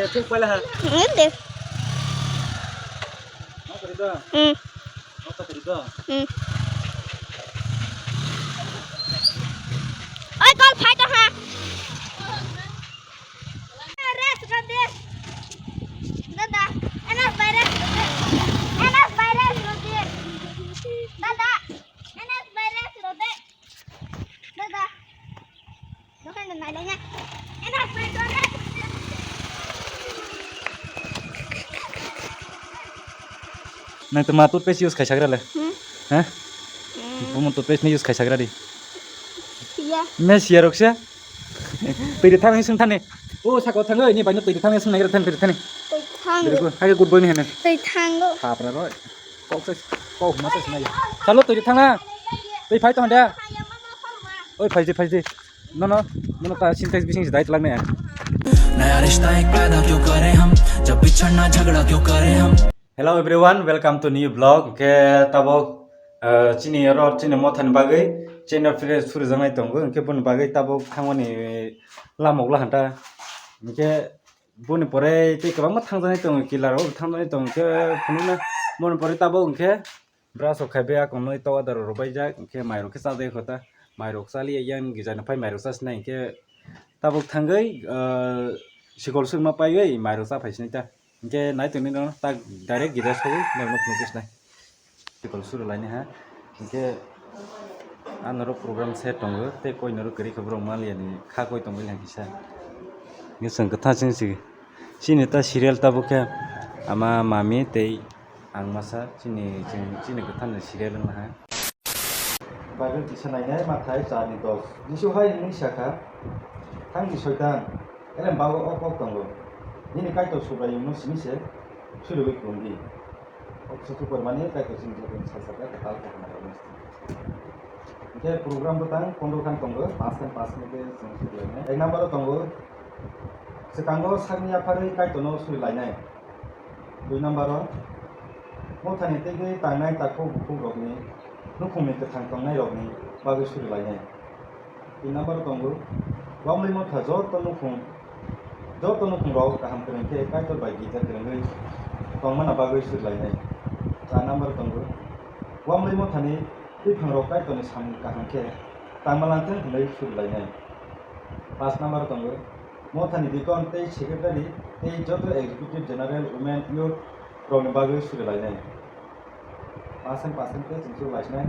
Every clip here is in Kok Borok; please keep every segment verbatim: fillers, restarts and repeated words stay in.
Thik paila ha. Hmm, de. Ma kari do? Hmm. Ma kari do? Hmm. Oi, kol phai to ha. Rest ro de. Dada, enas bai rest ro de. Enas bai rest ro de. Dada, enas bai rest ro de. Dada. Dokan dan nai nai. Enas bai rest ro de. Nang to ma toothpaste use khai sagra le? Hmm? Ha? Hmm. Bumo toothpaste ni use khai sagra di. Ya. Me siya roksa. Twi de thang sung thani. O sako thang oi ni bai no twi de thang sung nai thang twi de thani. Twi thang. Very good. Hai good boy ni hene. Twi thang go. Thapra roi. Kok sa kok ma sa nai. Chalo twi de thang na. Twi phai to handa. Oi phai di phai di. No no. Mono ta Sintex bising dai tlang ne. नया रिश्ता एक पैदा क्यों करें हम, जब बिछड़ना झगड़ा क्यों करें हम। Hello everyone, welcome to new vlog. Hingke tabok, eh, chini oro chini mothani bagwi channel fresh suri janai tongo. Hingke boni bagwi tabok thangmani lamok lahanta. Hingke boni pore tei kwbangma thangjanai tongo, kila rok thangjanai tongo. Hingke phunukna boni pore tabok hingke brush rok khaibe akon noi towa daro rok baijak. Hingke mairok khe chajai khota, mairok chaliya yang gijani phai mairok chasinai hingke tabok thangwi, eh, sikol sukma paiwi mairok chaphai sinai ta. Hingke nai tongni no tak direct gida sogwi norok no phunukgwi sinai. Sikol suru laini ha. Hingke a norok program se tongo tei koi norok kwrwi khe borok maliya ni kha koi tongwi lang kisa. Hingke chwng kwthang chwng si chini ta serial tabuk khe ama mami tei ang masa chini chini kwthang ni serial wng ha. Bible kisa nainai Mathai char ni dos. Jisu hai hwnwi sa kha, "Thang di Soitan, elem bago o kok tongo. Nini Kaitor Subraiyungno simi se suriwi khulum di." O kisa tupor mani Kaitor chini joto ni salsa khe kwtal khe hamya rwmani. Hingke program bwtang pondro khan tongo, paanch khan paanch khan khe chwng surilainai. Ek number o tongo, swkango sakni yapharwi Kaitorno surilainai. Dui number o, mothani tegwi tangnai takhuk bukhukrokni, nukhungni kwthang tongnairokni bagwi surilainai. Tin number o tongo, wamlwi motha joto nukhung, joto nukhungrok kaham kwrwng khe Kaitor bai gita kwrwngwi tongmana bagwi surilainai. Char number o tongo, wamlwi mothani twiphangrok Kaitorni samung kaham khe tangma langthwng hwnwi surilainai. Paanch number o tongo, mothani deacon tei secretary tei joto executive general women youth rokni bagwi surilainai. Percent percent tei chwng surilainai.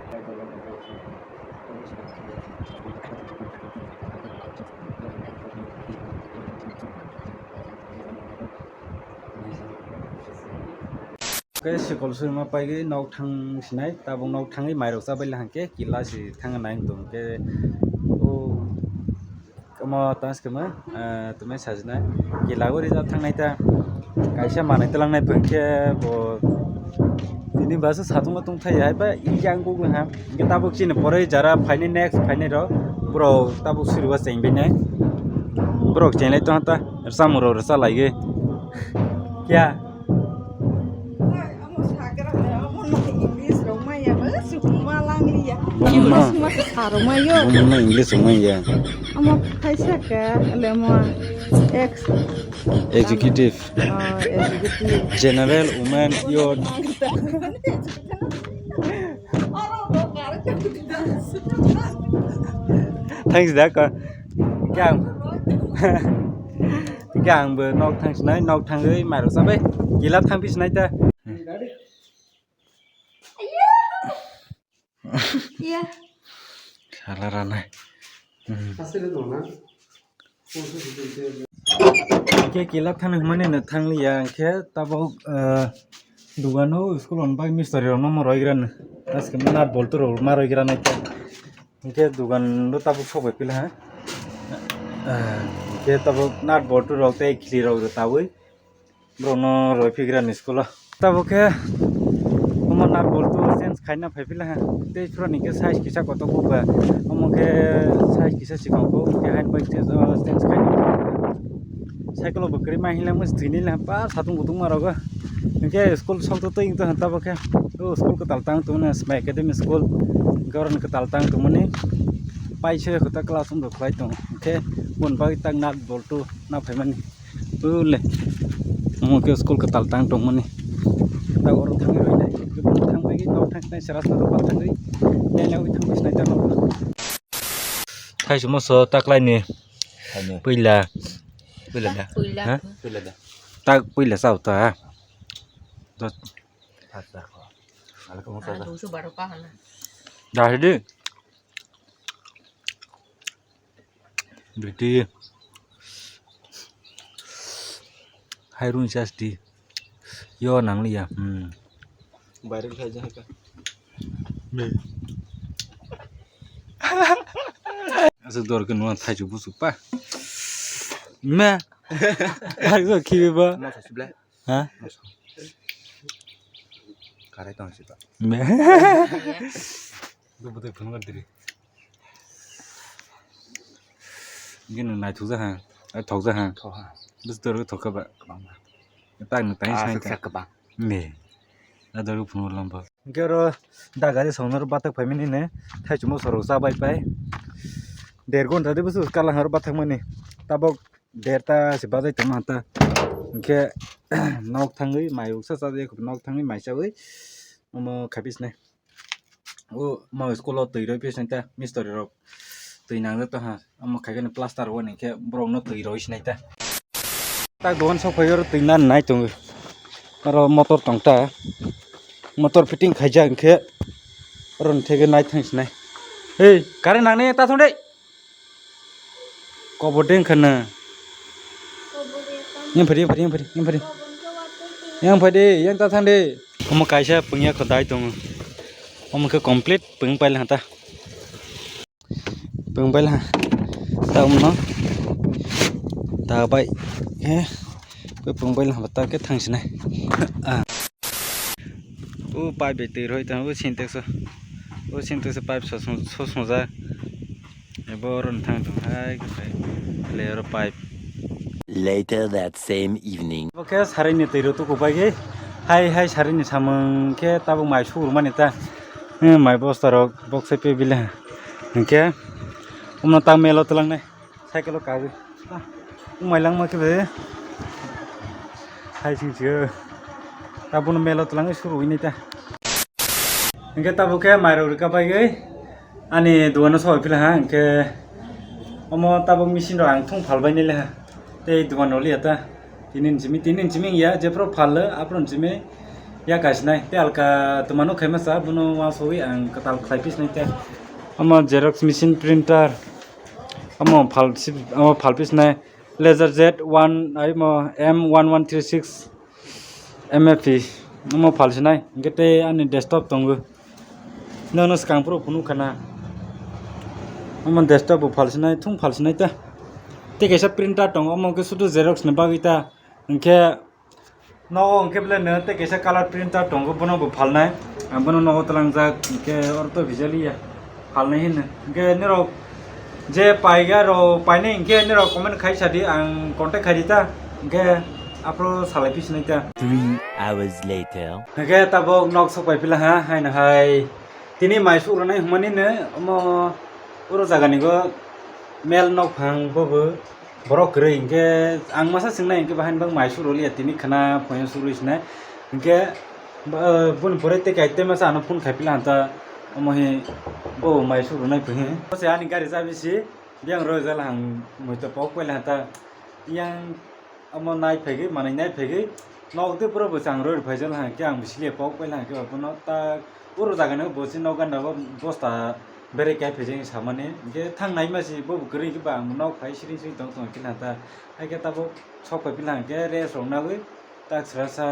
Khe sikol surima paigwi nok thang sinai, tabuk nok thangwi mairok chabai le hangkhe kila si thang nai wng tong khe o. Omo tangsi khe ma, ah, tumai sajina kila o rijak thangnai ta kaisa manwi twlangnai phan khe bo tini basa satung ma tongthai hai ba yang kuk ha hingke tabuk chini pore jara phaini next phaini rok borok tabuk suriba chengbainai borok chenglai tongha ta samung rok rwcha laigwi kya. Omo sakra, omo no English rok maya, ba, sukuma langriya. Omo no. Sukuma sa rok mayo. Omo no English rok maya. Omo kaisa ka, le mo ex. Executive. Oh, executive. General Women Youth. Thanks, Daka. Gang. Gang bo nok thang sinai, nok thangwi mairok chabai. Gila thang phi sinai ta. Iya. Sala ranai. Hmm. Hingke kila thani hwnmani no thangliya, hingke tabuk, eh, dugano school on bai mistori rokno mo roigrano. Aske nat boltu rok ma roigrano. Hingke dugan do tabuk sok bai pila ha. Eh, hingke tabuk nat boltu rok tei khili rok tawi. Borokno roi phigrani school o. Tabuk khe omo nat boltu change khaina phai phila ha. Tei phuroni khe size kisa kotor kuk ba. Omo khe size kisa sikang kuk, hingke haino bai change khaina. Cycle bo kwrwi ma hinla mui twi nila pa satung kutung ma rogo. Hingke school sok to twi wngtong tabuk khe. O school kwtal tang tongmani Smai Academy school. Hingke oro kwtal tang tongmani. Paisa kwtal class wngkha khlai tongo. Hingke boni bagwi tak nat boltu na phaimani. Ule. Omo khe school kwtal tang tongmani. Tak oro thangwi rwinai. Thangwi nok thangsinai, sera sera ba thangwi. Naiwi thangwi sinai ta nok. Thaichuk moso taklaini. Thaini. Puila. Puila da. Puila. Ha? Puila da. Tak puila sao ta. Dos. Pasta ko. Ala ko mo ta. Adu su baru pa hana. Dah di. Diti. Hai run sas di. Yo nang liya. Hmm. Viral khai jaka. Asuk dor ke nuan thai chu busuk pa. Me. Asuk khibi ba. Mo sa sibla. Ha? Karai tong sipa. Me. Dubu tei phunukha diri. Gini nai thukjak ha. Ai thokjak ha. Thokha. Bwswk thokha ba. Kwbangma. Tak ni tai Ah, sai siksa ta. Kwbang. Me. Ador phunuk lambo. Hingke oro da gari songno bathak phaimani ne. Thaichukmo sorok cha bai pai. Der gonta de bwswk kalang aro bathakmani. Tabok derta se bajai tongma hanta. Hingke nok thangwi mai uksa chajak nok thangwi mai chawi omo khaipis nai. O mo school o twi roi pis nai ta mistori rok twi nangjak tongha omo khaikhe plaster o hwnkhe borok no twi roi sinai ta. Tak dogan sok phai oro twi nan nai tongo oro motor tong ta motor fitting khaijak hwnkhe oro ni theke nai thang sinai. Hei current nang ne ta thong dei. Kobor de wngkha na. Yang phari, yang phari, yang phari, yang phari. Yang phai de, yang ta thang de. Omo kaisa pungya kho dai tongo. Omo khe complete pung paila ta. Pung paila. Ta umno. Ta bai. He. Pung paila ta khe thang sinai. Ah. O pipe bai twi roi tongo, o Sintex o. O Sintex o pipe sosong, sosongjak. Ebo oro thang tong hai, hai, le oro pipe. Later that same evening. Bo khe sarini twi rw tuku bai hai, hai sarini samung khe tabuk mai su rwmani ta. Hmm, mai bosta rok boksai pe bile. Hinkhe omo ta melo twlangnai. Cycle o kagwi. Ah, umai langma khe be. Hai sing sio. Tabuk no melo twlangwi suru hini ta. Hingke tabuk khe mairok rika paigwi ani dogano soi phila ha hingke omo tabuk machine rok ang thung phalbai nile ha. Tei dogan rok liya ta. Tini ni simi, tini ni simi ya jephru phal le aphru ni simi ya kasinai. Tei alka twmano khaima sa bono uansugwi ang kwtal khlai phi sinai ta. Omo xerox machine printer. Omo phal sip, omo phal pis nai Laser Z one, ai mo M one one three six M F P. Omo phal sinai, hingke tei ani desktop tongo. Nono swkang phuru phunuk khana. Omo desktop bo phal sinai, thung phal sinai ta. Tei kaisa printer tongo, omo hingke sudu xerox ni bagwi ta. Hingke Nogo hingke belai no tei kaisa colour printer tongo, bono bo phalnai. Ang bono nogo twlangjak, hingke oro to bijaliya phalnai hino. Hingke norok je paiga rok painai hingke norok comment khai sadi, ang contact khai rita. Hingke aphro salai phi sinai ta. Three hours later. Hingke tabok nok sok pai phila ha, haino hai. Tini mai suk rwnai hwnmani no omo oro jaga ni go mel nok phang bobo. Borok kwrwi hingke ang masa swngnai hingke bahai bang mai suru liya tini khana phoya suru sinai hingke boni pore tei kaitema sa ano phone khai pila hanta omo he bo mai suru nai phi se ani gari chabi si biyang roi jala hang muitu pok paila hanta yang omo nai phaigwi manwi nai phaigwi nok de pura bo chang roi phai jala hangke ang bisi liya pok paila hangke bono ta oro jaga no bo si nok ganda bo bosta. Bere kaiphai jeng samani, hingke thang naima si bo kwrwi khe ba ang nok phai siring siring tong tong khe nata. Hai khe tabuk sok pai pila hingke rest rok nagwi tak sra sa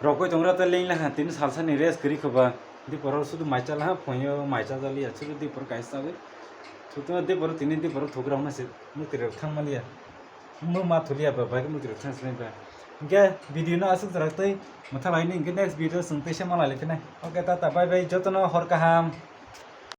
rokoi tongra ta leng laha tini salsa ni rest kwrwi khe ba dipor o sudu mai cha laha phonyo mai cha jali ya sudu dipor kaisa wi. Sudu dipor tini dipor thok rok na se mukti rok thang mali ya. Mo ma thulia ba bai mo tirok thang sinai ba. Hingke video no asuk jarak tei mwthalai ni hingke next video chwng teisa malai lai phinai. Okay, tata, bye bye, jotono hor kaham.